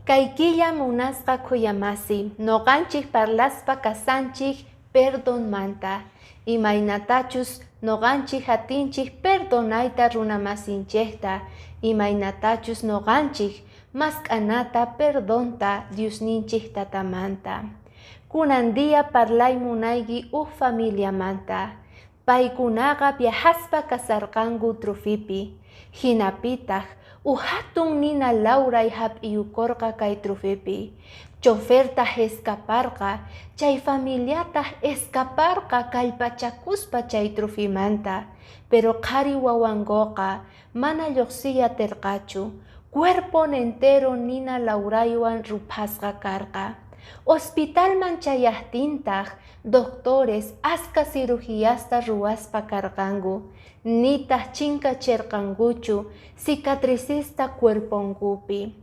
Kay killa munasqa khuyamasi, noqanchik parlaspa kasanchik perdonmanta. Imaynatachus noqanchik atinchik perdonayta runamasinchikta, imaynatachus noqanchik mask'anata perdonta Diosninchik tatamanta. Kunan día parlay munayki uj familiamanta. Paykunaqa viajaspa kasarqanku trufipi. Hinapitaq uj hatun nina lawray hap'iyukurqa kay trufipi. Chofertaq escaparqa, chay familiataq escaparqa kallpachakuspa chay trufimanta. Pero qhari wawankuqa mana lluqsiy atirqachu. Cuerpon entero nina lawraywan ruphasqa karqa. Hospitalman chayaqtintaq doctores aska cirugíasta ruwaspa karqanku, nitaq chinkachirqankuchu cicatricesta cuerponkupi.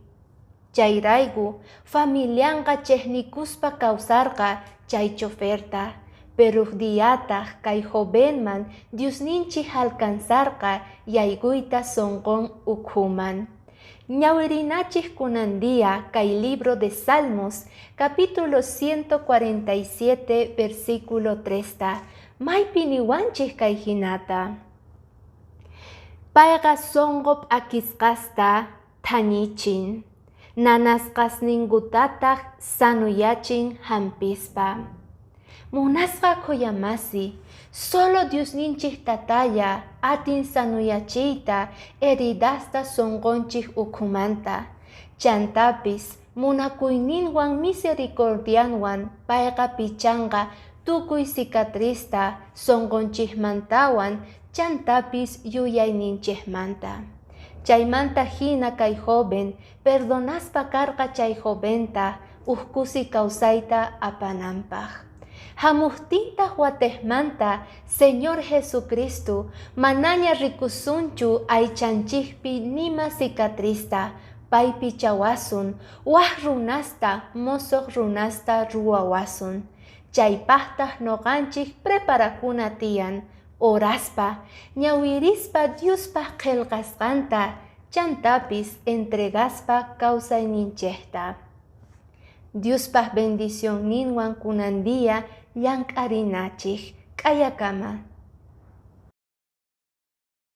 Chayrayku familianqa chiqnikuspa kawsarqa chay choferta. Pero diyataq kay jovenman Diosninchik alcanzarqa yaykuyta sunqun ukhuman. Ñawirinachik kunan día kay libro de Salmos, capítulo 147, versículo 3 ta. Maypi niwanchik kay hinata. Payqa sunqu p'akisqasta thañichin, nanasqasninkutataq sanuyachin hampispa. Munasqa khuyamasi, solo Diosninchik tatalla atin sanuyachiyta heridasta sunqunchik ukhumanta. Chantapis munakuyninwan misericordianwan payqa pichanqa tukuy cicatrista sunqunchikmantawan chantapis yuyayninchikmanta. Chaymanta hina kay joven perdonaspa karqa chay joventa uj kusi kawsayta apananpaq. Hamuqtintaq watejmanta Señor Jesucristo manaña rikusunchu aychanchikpi nima cicatrista, paypi chawasun, waj runasta, mosoq runasta ruwawasun. Chaypaqtaq noqanchik preparakuna tiyan, oraspa, ñawirispa Diospaq qillqasqanta, chantapis entregaspa kawsayninchikta. Diospaq bendicionninwan kunan día llank'arinachik. K'ayakama.